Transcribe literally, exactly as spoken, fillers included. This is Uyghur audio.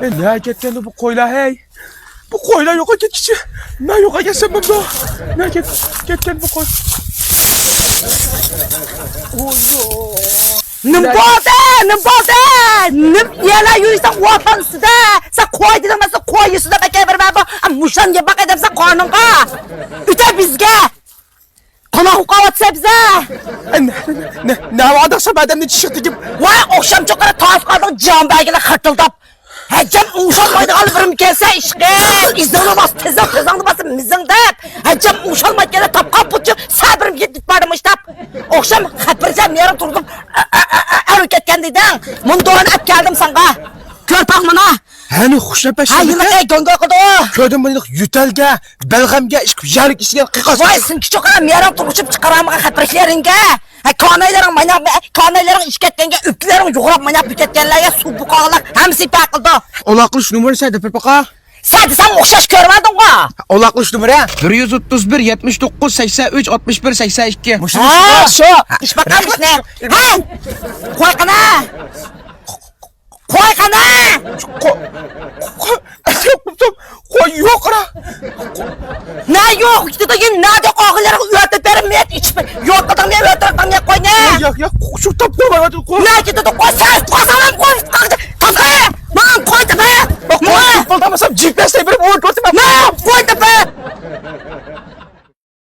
ئەي، نەگە كەتكەندۇ بۇ قويلار، ھەي؟ بۇ قويلار يوقاپ كەتكۈچە مەن يوقاپ كەتسەم بولامدۇ؟ نەگە كەت-، كەتكەن بۇ قوي؟ نېمە بولدى؟ نېمە بولدى؟ نېمە يەرلەر يۈرسەڭ ۋاتان ئۈستىدە؟ سەن قوي دېدىڭ، مەن ساڭا قوي يېسۇن دەپ ئەكەلىۋەرمەمدۇ؟ مۇشۇنى يەپ باقاي دەپسەن قارنىڭغا. ئۆتە بىزگە. قالاق قاۋاتسا بىزە. نە، نە، نە، نەۋادا شۇ ئادەمنى چىشىق تېگىپ. ۋاي، ئوخشام چوققىرا تاس قالدىڭ، جان بەرگىنى خىرتىلداپ. ھەجەم ئوڭشالمايدىغان بىرىم كەلسە ئىشقىم. ئىزىڭنى باس، تېزىڭ، تېزىڭنى باس، مىزىڭ دەپ. ھەجەم ئوڭشالمايدىغان تاپقان پۇچۇم سەبرىم يېتىپ باردى مۇشتاپ. ئوخشام خەپىرجەم يېرىڭ تۇردۇم. ئەرۇ كەتكەن دېدىڭ. مۇندۇرىنى ئەپ كەلدىم ساڭا. كۆر باق مانا. ھەنى خۇشەپ ھە، يىلقى گۆڭگۆ قىلدى ئۇ. كۆردۈم بۇنى يۆتەلگە، بەلغەمگە، ئىشقىپ يەرلىك ئىشىگە قىقاس. ۋاي، سىنچى چوققا مېرىڭ تۇرغۇچۇپ چىقىرامىغا خەپىرىشلىرىڭگە. ھە، كانايلىرىڭ مانا، كانايلىرىڭ ئىشىپ كەتكەنگە، ئۆپكىلىرىڭ يوغىراپ مانا بۇ كەتكەنلەرگە سۇ بۇقاغلار ھەممىسى پەقىلدى. ئالاقىلىشىش نومۇرى سەدە بىر پاقا. سەدە سەن ئوخشاش كۆرۈۋالدىڭغۇ. ئالاقىلىشىش نومۇرى. بىر يۈز ئوتتۇز بىر، يەتمىش توققۇز، سەكسەن ئۈچ، ئاتمىش بىر، سەكسەن ئىككى. مۇشۇ، ھە، مۇشۇ. شۇ. ئىش باققان ئىشنى. ھە! قوي قانا! قوي قانا! قو-، قو-، قوي يوقرا. نە يوق، كېتىدۇ، يەنە نەدە قالغانلىرىغا ئۆتۈپ بېرىپ، مېيىت ئىچىپ، يوق قىلدىڭ، مېنى ئۆلتۈرۈپ، مېيىت قوينى. ياق، ياق، شۇ تاپ قويمايۋاتىدۇ، قوي. نە كېتىدۇ، قوي، سەن قويساڭ،